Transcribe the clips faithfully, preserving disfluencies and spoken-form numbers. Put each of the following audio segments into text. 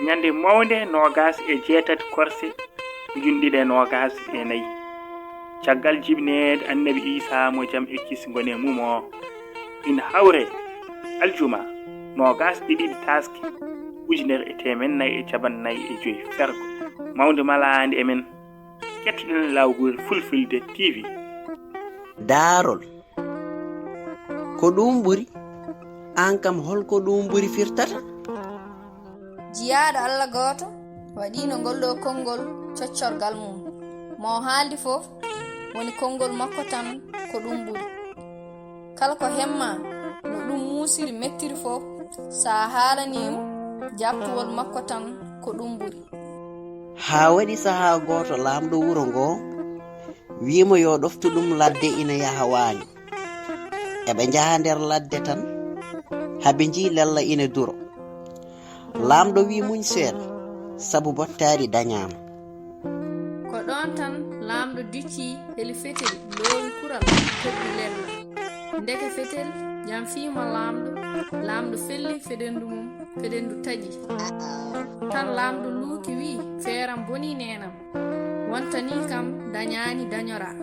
Ñande mawnde noogas e jeetati korse ujunɗiɗi e noogas e nayi, caggal jibneede Annabi Iisaa mo jam e kisngo ne mum o, ina hawre aljuma noogas e ɗiɗi taaske ujunere e teemen nayi e capanɗe nayi e joy fergo, mawnde malaande e men. Kettoɗen Laawgure Fulfulde T V. Daarol. Ko ɗum ɓuri? Aan kam, hol ko ɗum ɓuri firtata? Jiyaaɗo Alla gooto waɗiino ngol ɗoo konngol coccorgal mum. Mo o haaldi fof woni konngol makko tan ko ɗum ɓuri. Kala ko hemmaa no ɗum muusiri mettiri fof, so a haalanii mo jaabtuwol makko tan ko ɗum ɓuri. Haa waɗi sahaa gooto laamɗo wuro ngoo wii mo yo ɗoftu ɗum ladde ina yaha waaño. Eɓe njaha nder ladde tan, haa ɓe njii lella ina duro. Laamɗo wii muñ seeɗa, sabu bottaari dañaama. Ko ɗoon tan laamɗo diccii heli fetel loowi kural toɓɓi lella. Ndeke fetel jamfiima laamɗo, laamɗo felli feɗendu mum, feɗendu taƴi. Tan laamɗo luuki wii feeram bonii neenam. Wontanii kam dañaani dañoraa.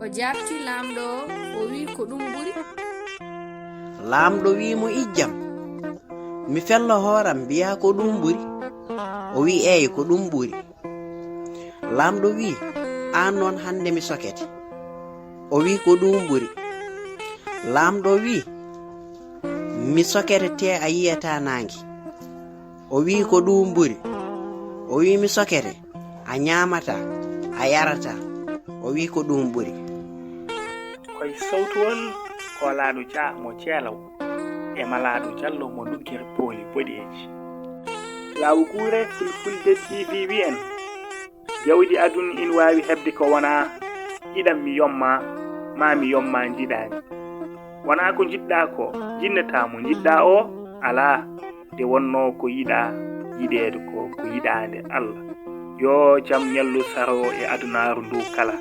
O jaabti laamɗo o, o wii ko ɗum ɓuri. Laamɗo wii mo ijjam, mi fello hooram mbiyaa ko ɗum ɓuri. O wii eey ko ɗum ɓuri. Laamɗo wii aan noon hannde mi sokete. O wii ko ɗum ɓuri. Laamɗo wii mi sokete tee a yiyata naange. O wii ko ɗum ɓuri. O wii mi sokete a ñaamata a yarata. O wii ko ɗum ɓuri. Koye sowtuwol koolaaɗo Jah mo Ceelaw e malaaɗo Jallo mo Nduggere Pooli Boɗeeji. Laawgure Fulfulde T V wii en, jawdi aduna ina waawi heɓde ko wonaa njiɗam mi yomma, maa mi yomma njiɗaani. Wonaa ko njiɗɗaa ko, njiɗnataa mo njiɗɗaa o, alaa. Nde wonnoo ko yiɗaa yiɗeede ko, ko yiɗaande Alla. Yo jam ñallu saro e adunaaru ndu kala.